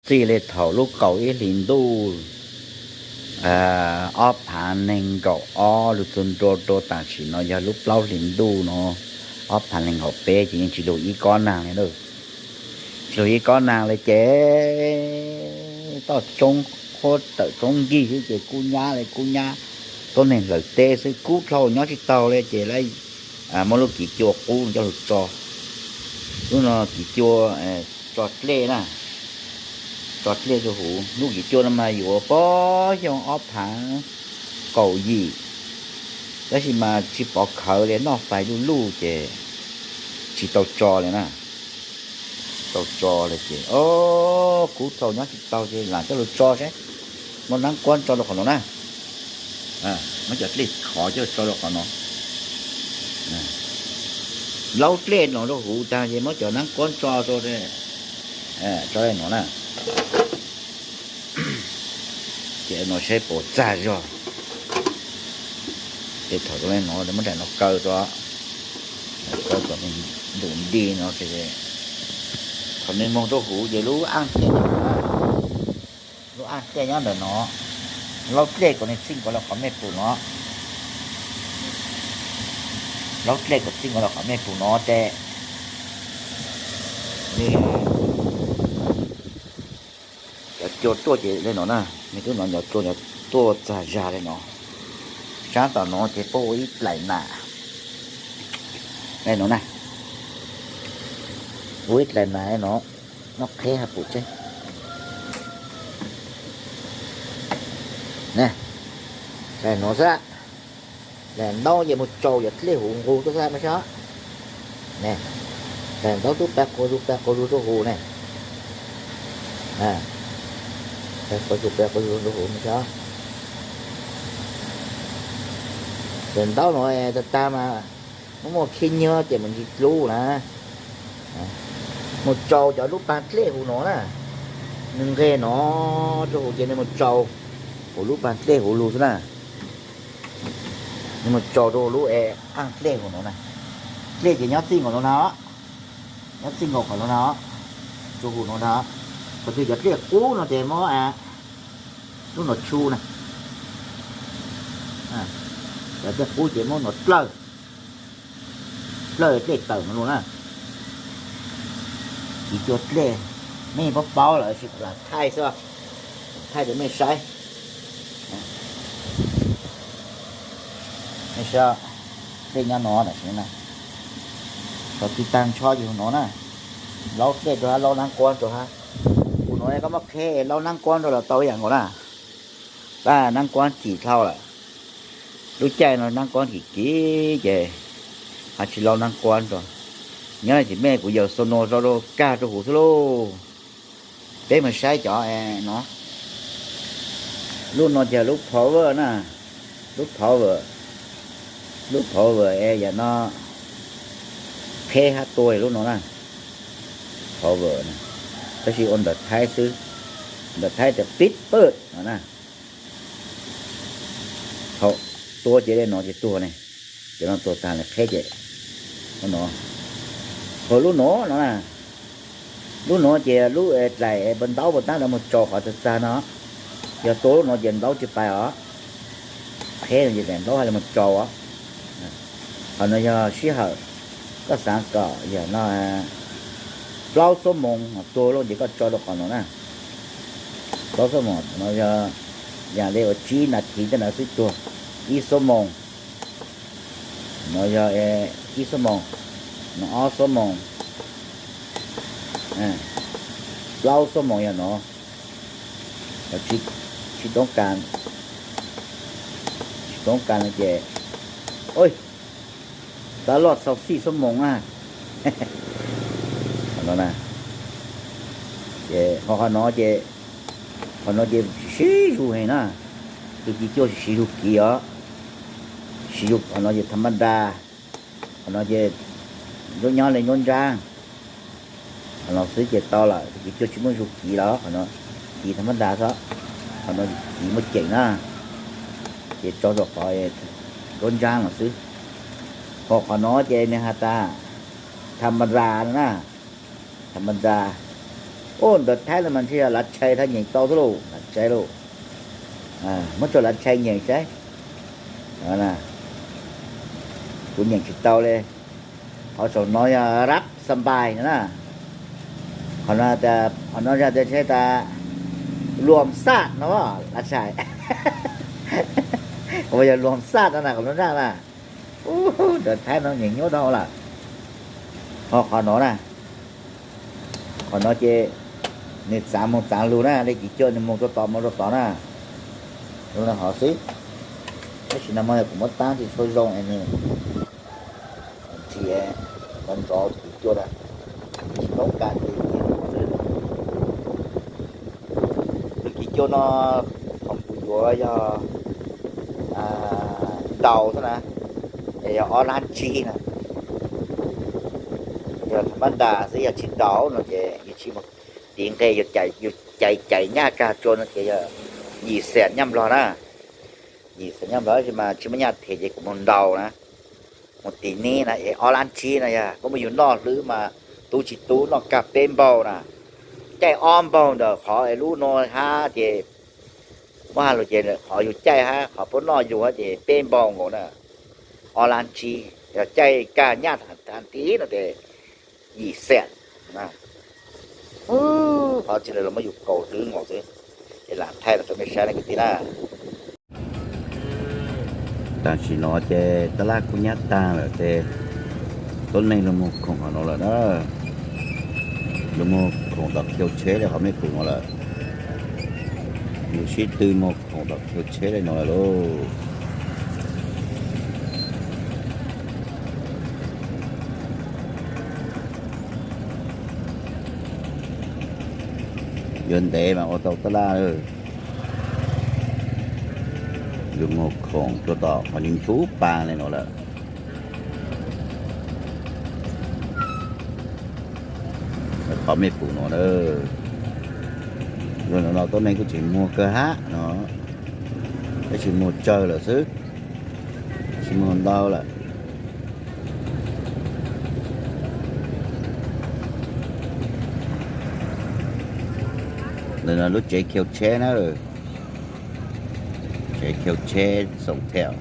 Txij li thaum lub kaum ib hlis ntuj ob phav nees nkaum ob lug txug nrua rua tam sim no yog lub plaub hlis ntuj no ob phav nees nkaum peb ces yeej tsis lug ib kob naag li. Tsis lug ib kob naag li ces toj roob qhuab tawm roob nkig xwb ces kub nyab li kub nyab, tuab neeg hlawv teb xwb, kub dlhau nyob tsis taug li ces lawv muab lub kiv cua qub coj lug tso. Lub no kiv cua tso dlej na, tso dlej rua huv. Lub kiv cua no mas yuav puag xyoo ob phav kaum yim, tab sis mas tsis pov khawv li, noj fais luj luj ces tsis tau tso li na. Tau tso li ces o, kub dlhau nyob tsis taug ces lam coj lug tso saib. Muab naab kuab tso rau qhov no na, muab cov dlej khov coj tso rau qhov no. Laub dlej no rau huv tag ces muab cov naab kuab tso rau, tso li no na. Ces no saib puas txag zog. Ces thaum li no muab daim no kaw rau, kaw kom nws ntum nti no. Thaum nws moog rau huv ces lub aj dlej, lub aj dlej nyob ntawm no, laub dlej kom nws txij nkaus li qhov mej pum no. Laub dlej kom txij nkaus li qhov mej pum no ces nws cov cua tuaj ces li no na. Nws twb no cov cua tuaj txag zag li no. Sab tom no ces puab ua ib dlaim nas li no na. Ua ib dlaim nas li no, noj qheb hab pum tseb. Dlaim no xwb, dlaim ntaub ces moog tsau cov dlej huv nqug tuaj xwb mas saib. Dlaim ntaub tub pa quas zug pa quas zug rua huv ne. Pa quas zug pa quas zug rua huv mas saib. Dlaim ntaub no tag tag mas muaj muaj khib nyiab ces mus ntsis dlub na. Moog tsau cov lub paag dlej huv no na. Nws nqeg no rua huv ces nws moog tsau huv lub paag dlej huv lug xwb na. Nws moog tsau rua huv lub aj dlej huv no na. Dlej ces nyob txij nkaus no na, nyob txij nkaus qhov no na, rua huv no na. Qhov twg cov dlej qub no ces muab lub no tshu na. Cov dlej qub ces muab no dlawj, dlawj dlej tawm no lug na. Kiv cua dlej, mej paub paub lawm sis kuv lam thaij xwb, thaij rau mej saib. Mej saib, dlej nyob no tam sim no, thaum twg tag nrho ces huv no na, laub dlej rau hab laub naab kuab rau hab. Huv no koj muab qheb laub naab kuab rau los tau ib yam nkaus na. Tab naab kuab kim dlhau lawm, lub caij no naab kuab kim kim ces hab tsis laub naab kuab rau. Nyob li ces mej kuv yawm xo no rau rau kag rau huv xwb lauj. Peb mus saib cov no. Lub no ces lub power na, lub power, lub power es yam no qheb hab tua lub no na. Power na, tab sis ua ntawm Thaib xwb, ntawm Thaib tias pib pawj no na. Thaum tua ces li no ces tuag ne, ces no tuag tag li qheb ces no. Ho lub no no na, lub no ces lub dlaim ntaub puas tab lawv mus tsau qhov txag txag no. Yog tua lub no ces ntaub tsis pais os, qheb no ces daim ntaub hab li mus tsau os. Qhov no yog sij hawm, koj xaav kom yog no plaub xuab moos tua lub ces koj tso rau qhov no na. Plaub xuab moos no yog yam li uas tsib nas this tej no xwb tuag. Ib xuab moos no yog ib xuab moos, no ob xuab moos, plaub xuab moos yog no. Tsis toob kas, tsis toob kas no ces, tab loj xau xij xuab moos na. Qhov no na, ces ho qhov no ces, qhov no ces siv zug heev na. Tus ci cuaj siv zug kiv os, siv zug. Qhov no ces tha ma da, qhov no ces nruab nyob li nruab ntsaab. Qhov no xwb ces tau lawm, tus ci cuaj tsis muaj zug kiv lawm, qhov no kiv tha ma da xwb. Qhov no kiv muaj ceem na, ces tso rau qhov nruab ntsaab no xwb. Ho qhov no ces nws has tas tha ma da no na, tha ma da. Ntawv Thaib no mas ntshe yog Lav Tshais thiaj nyeem tau xwb lauj, Lav Tshais lauj. Muab tso Lav Tshais nyeem saib. Kuv nyeem tsis tau li. Qhov saum no yog rab xa npais no na. Qhov no, qhov no yog tias ntshe tas luam xaj no, Lav Tshais. Qhov yog luam xaj no na, qhov lub naj na. Ntawv Thaib no nyeem nyuaj dhau lawm. Ho qhov no na, qhov no ces nws txav mus txav lug na, li Kiv Cuaj nws mus rau tod mus rau tod na. Lub no hov xwb. Tab sis no mas yog kuv muab tab tsis tshua zoo es nws ntsia nrov nrov Kiv Cuaj na, tsis toob kas ces xwb. Lub Kiv Cuaj no qhov kuv yuav yog ntaus xwb na, es yog ob lab tsib na. Yog tham mab ntas xwb, yog tsis ntaus no ces yus tsis mus tiv nqe, yus cais nyaj kag tsua no ces yog yim xees nyaj Nplog na. Yim xees nyaj Nplog, tab sis mas tsis muaj nyaj them ces kuv mus ntaus na. Mus tiv neb na, es ob lab tsib no yog koj muab yus noj hlwb mas tub tsis tub noj kag peb npaug na. Caij ob npaug ntawm qhov es lub no hab ces muab has lus ces qhov yus caij hab qhov puab noj yus hab ces peb npaug nkaus na. Ob lab tsib, yog caij kag nyaj thav tiv no ces yim xees na. Qhov tsis lawv los muab yus kaus hlwb nkaus xwb. Es lam thaij los rau mej saib na kwv tij na. Tam sim no ces tab laj kuj nyab tag lawm ces tuab neeg lug moog khoom qhov no lawm na. Lug moog khoom tom khiw tsheb le qhov mej pum no lawm. Lug sib tw moog khoom tom khiw tsheb le no lawm lauj. Yuav ntev mas ua tau tab laj. Lug moog khoom rua tom qhov ncu ncu paag le no lawm. Qhov mej pum no na. Lug no tuab neeg kuj tseem muag kawg hab no, tab sis muag tsawg lawm xwb, tsis muag ntau lawm. Ntawm no lub tsev khiw tsheb na, tsev khiw tsheb Xoom Theem.